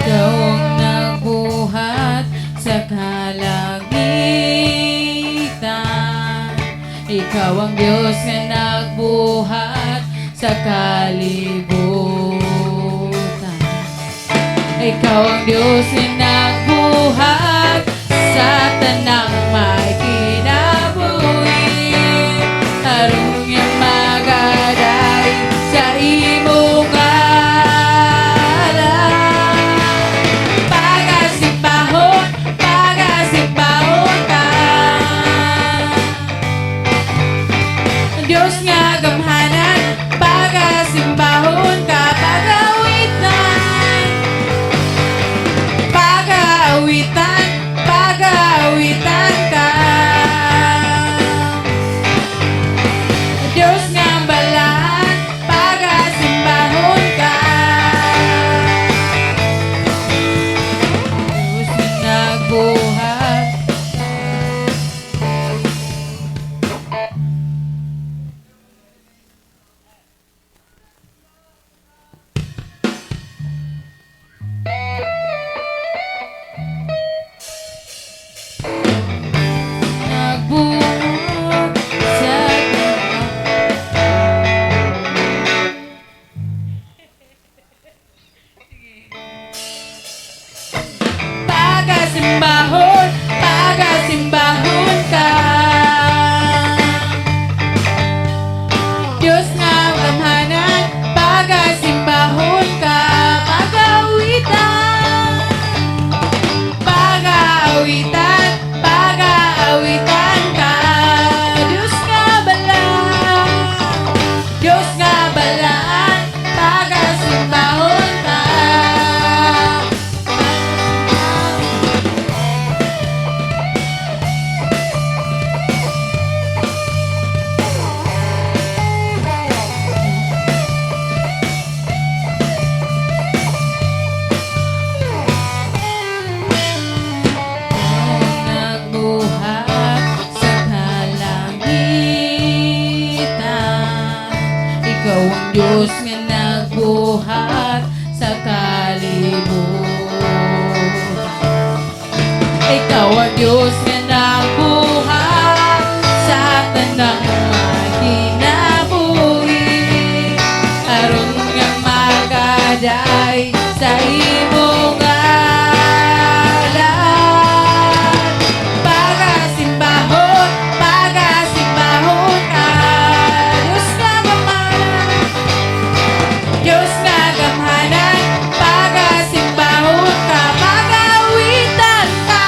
Ikaw ang nagbuhat sa kalangitan. Ikaw ang Diyos nga nagbuhat sa kalibutan. Ikaw ang Diyos nga nagbuhat sa tanang may kinabuhi, aron nga magaday sa imong ngalan. Pagasimbahon, pagasimbahon ka, Diyos nga gamhanan, pagasimbahon ka. Pagawitan, pagawitan, pagawitan ka, Diyos nga balaan, pagasimbahon ka. Diyos nga nagbuhat. Nagbuhat sa Pagasimbahon, pagasimbahon ka, Diyos nga gamhanan, pagasimbahon ka. Pagawitan, pagawitan, pagawitan ka, Diyos nga balaan, Diyos nga balaan, pagasimbahon ka. Ikaw nagbuhat sa kalangitan. Ikaw ang Diyos nga nagbuhat sa kalibutan. Ikaw ang Diyos nga nagbuhat sa tanang kinabuhi, aron nga magaday sa imong ngalan. Pagasimbahon, pagasimbahon ka, Diyos nga gamhanan, Diyos nga gamhanan, pagasimbahon ka. Pagawitan ka,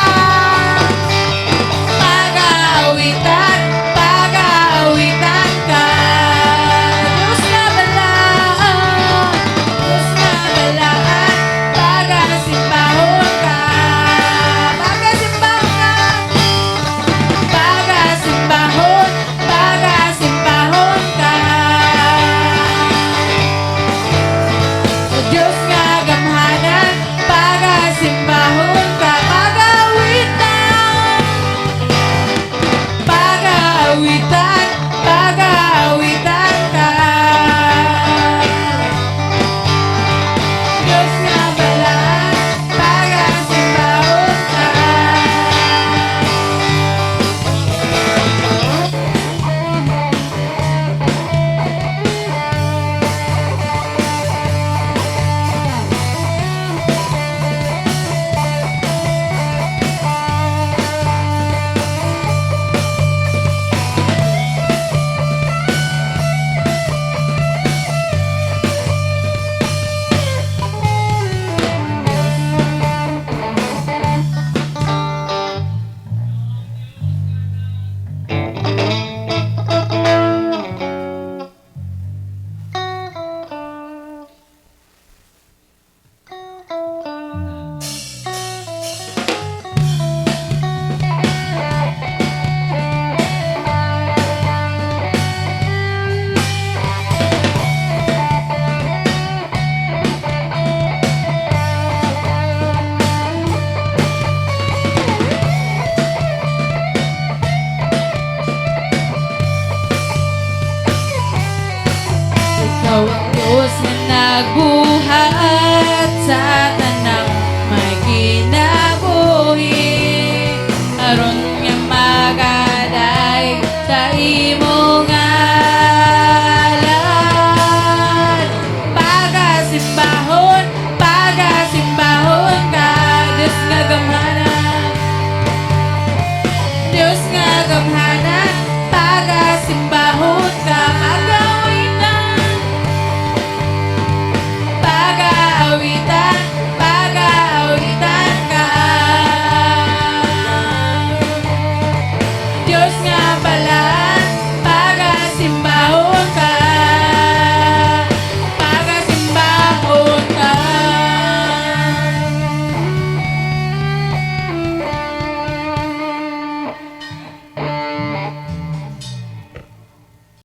Dios nga balay.